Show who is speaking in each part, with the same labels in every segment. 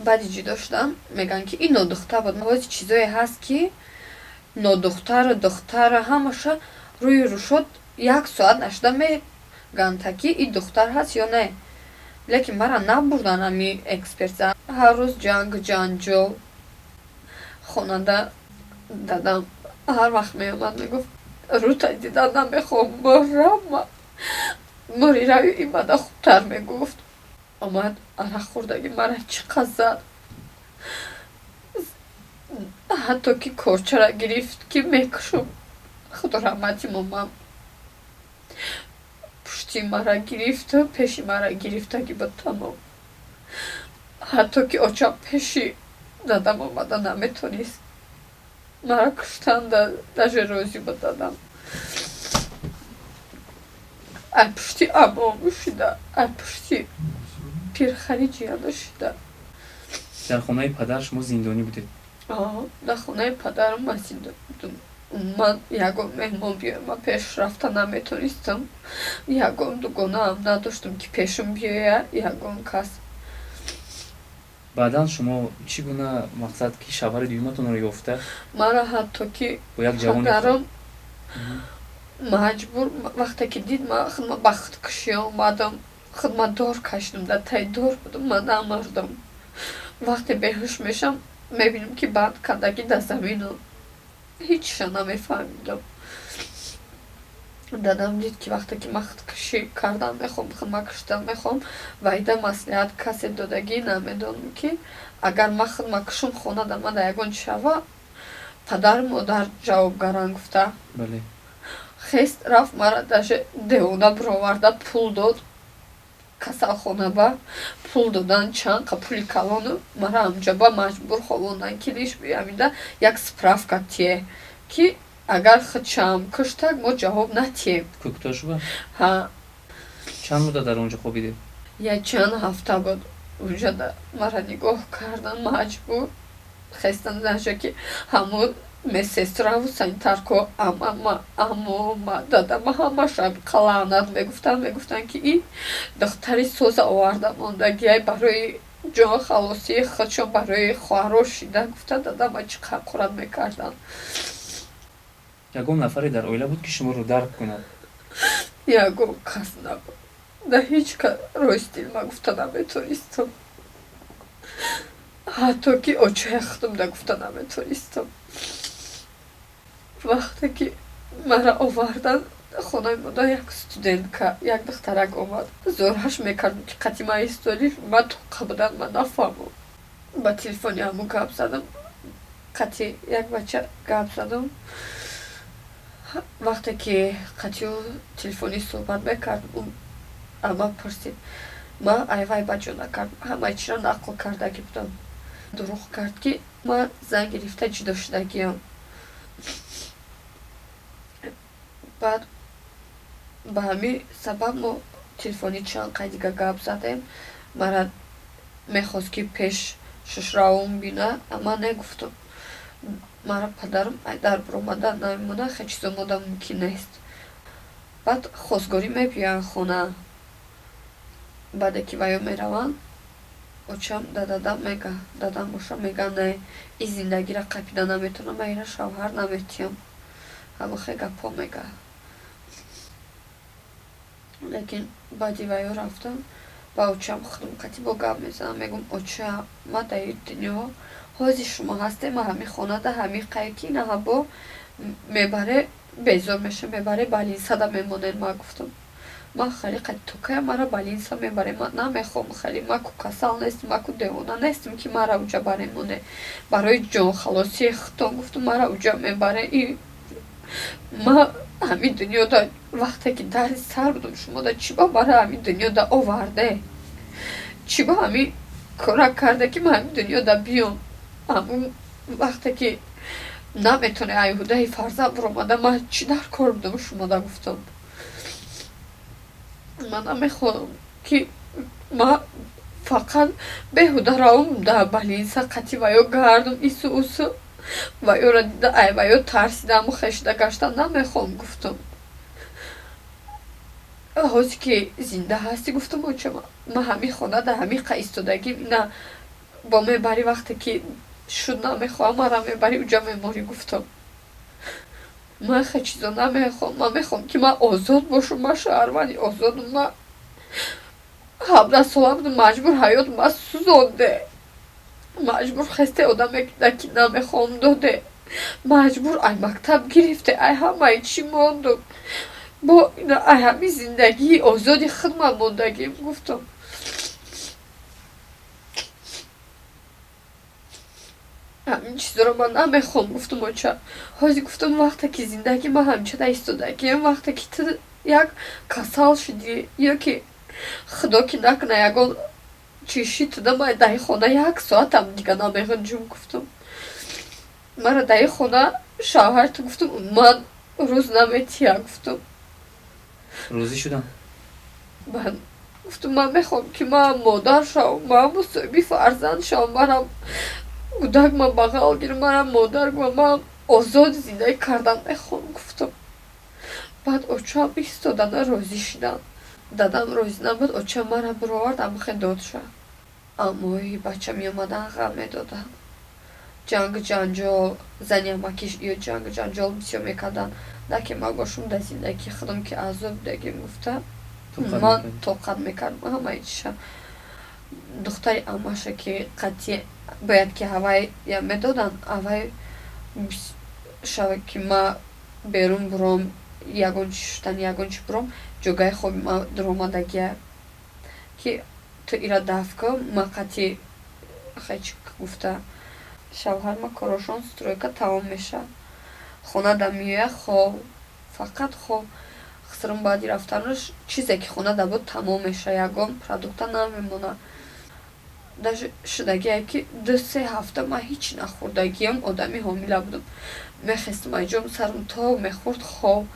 Speaker 1: Баъди ҷудо шудан мегӯянд, ки ин нодухта буд. Ҳози чизое ҳаст, ки нодухтару духтара ҳамаша рӯи рӯшод як соат нашуда мегӯянд, ки ин духтар ҳаст ё не. Лекин мара набурдан ҳами экспертиза. Ҳар рӯз ҷангу ҷанҷол. Хонада дадам ҳар вақт меомад, мегуфт: «Рӯта дидан намехоҳам, мурам, мури рави имада хубтар», мегуфт. Омад, арақ хӯрдагӣ мара чӣ қад зад, ҳатто ки корчара гирифт, ки мекушум. Худо раҳмати момам пушти мара гирифту пеши мара гирифтагӣ буд, тамом. Ҳатто ки очам пеши дадам омада наметонист. Мара куштан даже розӣ буд дадам. Ай пушти амом шида, ай пушти пирхари ҷияна шида.
Speaker 2: Дар хонаи падар шумо зиндонӣ будед?
Speaker 1: Дар хонаи падарам ман зиндонӣ будам. Ман ягон меҳмон биёям, ман пеш рафта наметонистам. Ягон дугонаам надоштам, ки пешам биёя ягон кас.
Speaker 2: Баъдан шумо чӣ гуна, мақсад, ки шавҳари дуюматонро ёфта?
Speaker 1: Мара ҳатто ки
Speaker 2: бо як ҷавони
Speaker 1: падарам маҷбур, вақте ки дид ман худма ба худкушӣ омадам, худма дор кашидам, дар таи дор будам, ман намурдам. Вақте беҳуш мешам, мебинам, ки банд кардагӣ дар замину ҳечша намефаҳмидам. Дадам дид, ки вақте ки ман худкушӣ кардан мехоҳам, худма куштан мехоҳам, ваида маслиҳат касе додагӣ намедонам, ки агар ман худма кушум, хона дар ман дар ягон чи шава, падару модар ҷавобгаранд, гуфта. Хест, рафт, мара даже девона бироварда, пул дод, касалхона пул додан, чанд қа пули калону мара ҳамҷоба маҷбур ховондан, ки лиш биамида як справка тие, ки агар худшам куштак, мо ҷавоб натием.
Speaker 2: Кӯктошба?
Speaker 1: Ҳа.
Speaker 2: Чанд муддат дар он ҷо хобидед?
Speaker 1: Як чанд ҳафта буд. Унҷа мара нигоҳ кардан, маҷбур хестан, даже ки ҳамун медсестраву санитарко амама, амома, дадама ҳамаша лаънат мегуфтанд. Мегуфтанд, ки ин духтари соза оварда мондагиай барои ҷон халосии худшон, барои хоҳаро шида, гуфта, дадама чӣ қурат мекарданд.
Speaker 2: Ягон нафаре дар оила буд, ки шуморо дарк кунад?
Speaker 1: Ягон кас набуд. Да ҳеҷ кас рости дил ма гуфта наметонистам. Ҳатто ки очаи худам да гуфта наметонистам. Вақте ки мара овардан, хонаи модар як студентка, як духтарак омад. Зӯраш мекардам, ки қати ман истоди, ман тоқа будан, ман нафаҳмам. Ба телефони ҳамун гап задам, қати як бача гап задам. Вақте ки қати ӯ телефонӣ суҳбат мекардам, ӯ ама пурсид. Ман айвай ба ҷо накардам, ҳамаи чиро нақл кардагӣ будам. Дурӯғ кард, ки ман зан гирифта ҷудо шудагиам. Баъд ба ҳамин сабаб мо телефонӣ чанд қай дига гап задем. Мара мехост, ки пеш шушравом бина, ман не гуфтам. Мара падарам дар баромада намемонад, хел чизо мода мумкин нест. Баъд хостгорӣ мебиёянд хона. Баъде ки ваё мераванд, очам да дадам мега, дадам боша мега: «Не, ин зиндагиро қапида наметавонам, ман ира шавҳар наметиҳам», ҳамон хел гапҳо мега. Лекин баъди ваё рафтан, ба очам худам қати бо гап мезанам, мегӯм: «Оча, ман дар ин дунё ҳозир шумо ҳастем, ман ҳамин хонада ҳамин қае ки наҳабо мебаре, безор мешавам, мебаре балинсада мемонед», ман гуфтам. «Ман хеле қати токая мара балинса мебаре, ман намехоҳам хеле, ман ку касал нестам, ман ку девона нестам, ки мара уҷа баремоне. Барои ҷонхалосии худтон, гуфтам, мара уҷа мебаре. И ман ҳамин дунёда вақте ки дарди сар будам, шумо да чӣ ба мара ҳамин дунёда оварде? Чӣ ба ҳамин кора карде, ки ман ҳамин дунёда биём? Ҳамун вақте ки наметоне айҳудаи фарзанд баромада, ман чӣ дар кор будам шумода?» Гуфтам, ман намехоҳам, ки ман фақат беҳуда равам дар балинса, қати ваё гардам, ису усу ваёра дида, ай ваё тарсидаму хешида гаштан намехоҳам, гуфтам. Ҳозир ки зинда ҳастӣ, гуфтам, очама, ман ҳамин хонада ҳамин қа истодагим, ина Бо мебарӣ, вақте ки шуд намехоҳам, мара мебарӣ, уҷа меморӣ, гуфтам. Ман хе чизо намехоҳам, ман мехоҳам, ки ман озод бошам, ман шаҳрванди озодам. Ман 17 сола будам, маҷбур ҳаёт ма сӯзонде, маҷбур хесте одаме ки намехоҳам доде, маҷбур ай мактаб гирифте, ай ҳамаи чӣ мондум, бо ай ҳамин зиндагии озоди худ ман мондагим, гуфтам. Ҳамин чизоро ман намехоҳам, гуфтам, оча. Ҳозир, гуфтам, вақте ки зиндагӣ ман ҳамчада истодагиам, вақте ки ту як касал шудӣ ё ки, худо ки накуна, ягон чӣ шид туда, ман даи хона як соатам дига намеғинҷум, гуфтам. Мара даи хона шавҳар ту, гуфтам, ман рӯз наметия, гуфтам.
Speaker 2: Розӣ шудам?
Speaker 1: Ман гуфтам, ман мехоҳам, ки ман модар шавам, ман мусоҳиби фарзанд шавам, марам кӯдак ман бағал гирам, марам модар гӯям, ман озод зиндагӣ кардан мехоҳам, гуфтам. Баъд очаам истодана розӣ шуданд, дадам розӣ набуд. Очам мара бировард, амхе дод шад. Амои бача меомадан, ғам медоданд, ҷангу ҷанҷол, зани амакиш ё ҷангу ҷанҷол бисёр мекарданд. На ки ман бошум, дар зиндагии худам ки азоб дагим, гуфта, ман тоқат мекардам ҳамаи чиша. Духтари амаша ки қатъи бояд ки ҳавай я медоданд, авай шава ки ма берун буром, ягон чи шудан, ягон чи буром, ҷогаи хоби ма дуромадагия ки ту ира даф кун, ма қатъи хеч, гуфта. Шавҳарма корошон стройка тамом мешавад, хонада меояд, хоб, фақат хоб. Хисрм баъди рафтанаш чизе ки хонада буд тамом мешавад, ягон продукта намемонад. Даже шудагие ки 2-3 ҳафта ман ҳеҷ нахӯрдагиам, одами ҳомила будам. Мехестам айҷом, сарам то мехӯрд, хоб.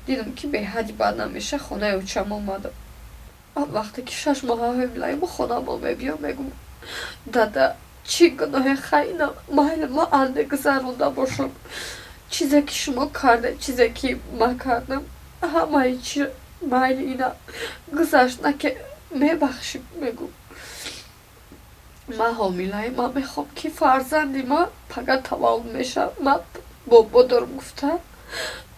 Speaker 1: Дидам, ки беҳади бад намеша, хонаи очам омадам. Вақте ки 6 моҳа ҳомилаем, хонамо мебиём, мегум: «Дада, чӣ гуноҳе хайна, майли, ман анде гузаронда бошам, чизе ки шумо кардед, чизе ки ман кардам, ҳамаи чи майли, ина гузашт, на ки мебахшӣ», мегум. «Ман ҳомилаем, ман мехоҳам, ки фарзанди ман пага таваллуд мешавад, ман бобо дорам, гуфта,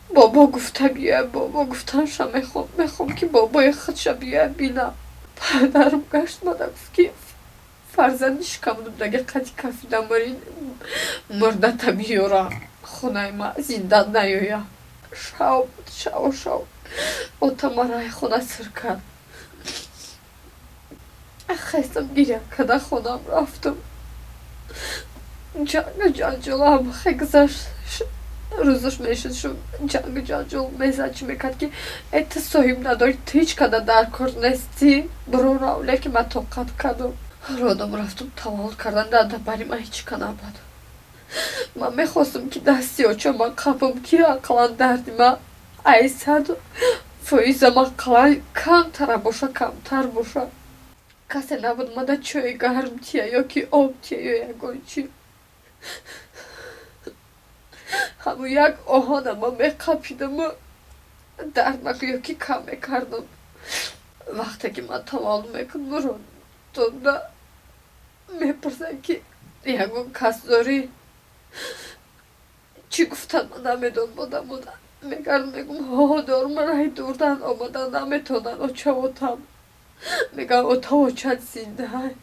Speaker 1: бобо гуфта биёя, бобо гуфтанша мехоҳам, мехоҳам, ки бобои худша биёя бина». Падарам гашт мада, гуфт, ки фарзанди шикамдудаги қати кафида мурин, мурдата биёра хонаи ма, зинда наёя. Шав буд, шав, шав ота мараи хона сир кард. Хестам, гиря када хонам рафтам. Ҷангу ҷанҷолам хе гузашт, рӯзаш мешуд, шу ҷангу ҷанҷол мезад, чӣ мекард, ки э, ту соҳиб надорӣ, ту ҳеҷ када дар кор нестӣ, биро рав. Лекин ман тоқат кардам, родом рафтам, таваллуд кардан. Дар бари ман ҳеҷ ка набуд. Ман мехостам, ки дасти очама қапам, ки ақаллан дарди ман ай 100%-ам ақаллан камтара боша, камтар боша. Касе набуд мада чойи гарм тия ё ки об тия ё ягон чи. Ҳамун як оҳана ман меқапидаму дард наку ё ки кам мекардам. Вақте ки ман таваллуд мекунам, роддомда мепурсанд, ки ягон кас дорӣ? Чӣ гуфтан ман намедонам. Одамон мегардам, мегум: «Ҳо, дорум, раҳи дурдан омадан наметонанд, оча, отам». Мегӯям: «Отав, очат зиндаай?»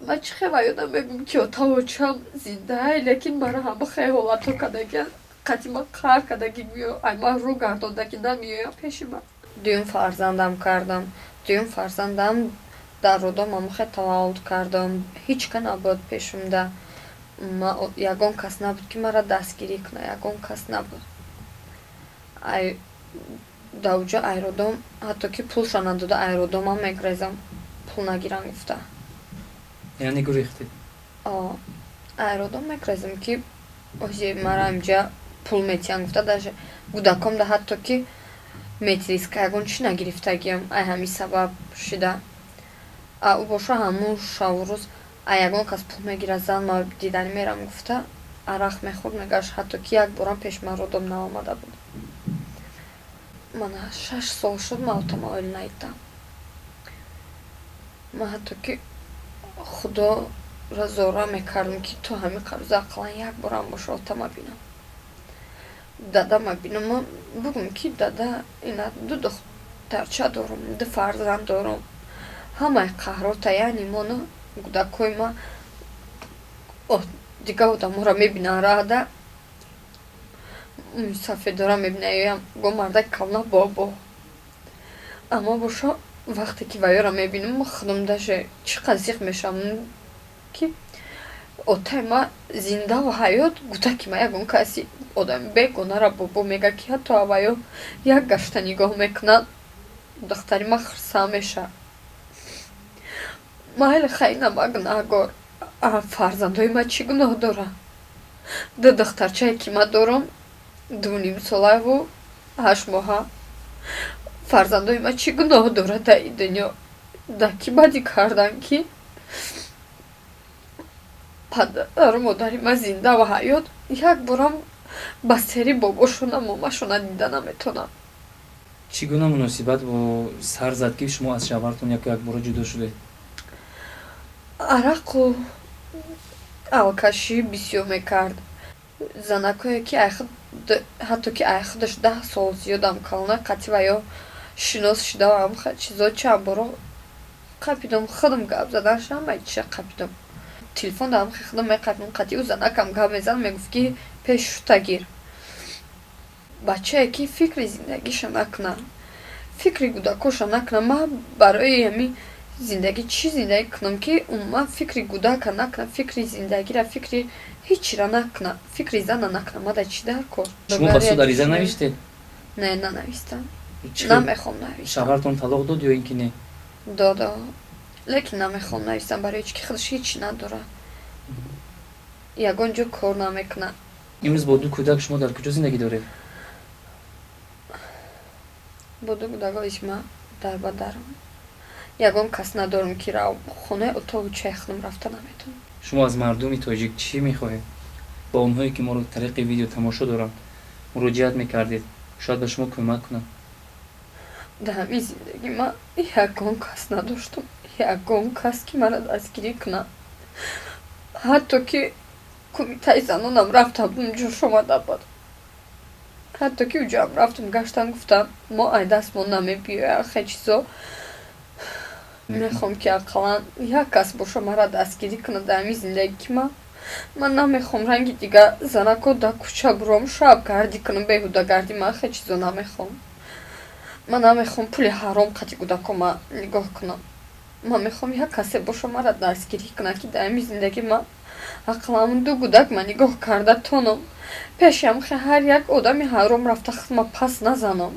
Speaker 1: Ман чӣ хел ёдам, мегӯм, ки отав, очам зиндаай, лекин мара ҳама хел ҳолатҳо кардагиан, қатъи ман қаҳр кардаги, гӯё ай ман рӯ гардонда, ки намеоям пеши ман. Дуюм фарзандам кардам, дуюм фарзандам дар роддом амахе таваллуд кардам. Ҳеҷ ка набуд пешумда, ягон кас набуд, ки маро дастгирӣ кунад, ягон кас набуд. Ай даоҷа ай роддом ҳатто ки пулша надода, ай роддомам мегрезам, пул нагирам гуфта.
Speaker 2: Яъне гурехтед?
Speaker 1: Ай роддом мегрезам, ки ози мара инҷа пул метиҳанд гуфта. Даже кӯдакомда ҳатто ки метриска, ягон чӣ нагирифтагиам, ай ҳамин сабаб шида. А ӯ боша, ҳамун шаву рӯз ай ягон кас пул мегирад, зан ма диданӣ мерам гуфта, арақ мехӯрд, мегашт. Ҳатто ки як борам пеши ман роддом наомада буд. Мана 6 сол шуд, ман отама оил наидам. Ман ҳатто ки Худоро зора мекардам, ки то ҳамин рӯза ақаллан як борам боша отама бинам, дадама бинам, бугум, ки дада, ина ду духтарча дорам, ду фарзанд дорам, ҳамаи қаҳрота, яъне моно кӯдакҳои ма дигар одаморо мебинанд, раҳда сафедора мебинанд, ёям го мардаки калона бобо. Аммо боша, вақте ки ваёра мебинам, худам даже чӣ қадр зиқ мешавам, ки отаи ма зиндаву ҳаёт, кӯдаки ма ягон каси одами бегонара бобо мега, ки ҳатто аваё як гашта нигоҳ мекунад, духтари ма хурсанд мешавад. Майли, хай, на ма гунаҳгор, фарзандои ма чӣ гуноҳ доранд? Ду духтарчае, ки ма дорам, 2,5 солаву 8 моҳа, фарзандои ма чӣ гуноҳ дорад дар ин дунё? Дар кӣ бадӣ кардан, ки падару модари ма зиндаву ҳаёт, як борам ба сери бобошона, момашона дида наметонам?
Speaker 2: Чӣ гуна муносибат бо сар зад, ки шумо аз шавҳартон яку якбора ҷудо шудед?
Speaker 1: Арақу алкашӣ бисёр мекард. Занакое, ки ҳатто ки ай худаш 10 сол зиёдам калона, қатъи ва ё шинос шудавам, чизо чанд боро қапидум, худам гап задан ҳамаи чиша қапидум, телефон дам худам меқапидум, қатъи ӯ занакам гап мезанам, мегуфт, ки пеш шута гир. Бачае, ки фикри зиндагиша накунад, фикри кӯдакоша накунад, ман барои ҳамин зиндагӣ чӣ зиндагӣ кунам, ки умуман фикри кӯдака накунад, фикри зиндагира, фикри ҳечира накунад, фикри зана накунад, мада чӣ дар кор?
Speaker 2: Шумо ба суд ариза навиштед?
Speaker 1: Не, нанавистам, намехом навистам.
Speaker 2: Шавҳартон талоқ дод ё ин ки не?
Speaker 1: Додо, лекин намехом навистам, барои чи ки худаш ҳечи надорад, ягон ҷо кор намекунад.
Speaker 2: Имрӯз бо ду кӯдак шумо дар куҷо зиндагӣ доред?
Speaker 1: Бо ду кӯдакои ма дар бадарам, ягон кас надорам, ки рав хонаи отову чай худам рафта наметавонам.
Speaker 2: Шумо аз мардуми тоҷик чӣ мехоҳед? Ба онҳое, ки моро тариқи видео тамошо доранд, муроҷиат мекардед, шояд ба шумо кӯмак кунанд.
Speaker 1: Дар ҳамин зиндагӣ ман ягон кас надоштам, ягон кас, ки маро дастгирӣ кунад. Ҳатто ки кумитаи занонам рафта будам, ҷош омада буд. Ҳатто ки уҷоам рафтам, гаштан, гуфтам, мо ай дастмон намебиёяд хе чизо. Мехоҳам, ки ақаллан як кас боша, маро дастгирӣ кунад дар ҳамин зиндагӣ, ки ман намехоҳам ранги дигар занако дар кӯча буром, шабгардӣ кунам, беҳудагардӣ. Ман хе чизо намехоҳам. Ман намехоҳам пули ҳаром қати кӯдакома нигоҳ кунам. Ман мехоҳам, як касе боша, маро дастгирӣ кунад, ки дар ҳамин зиндагӣ ман ақаллан ду кӯдак ма нигоҳ карда тонам, пеши ҳамхе ҳар як одами ҳаром рафта худма пас назанам.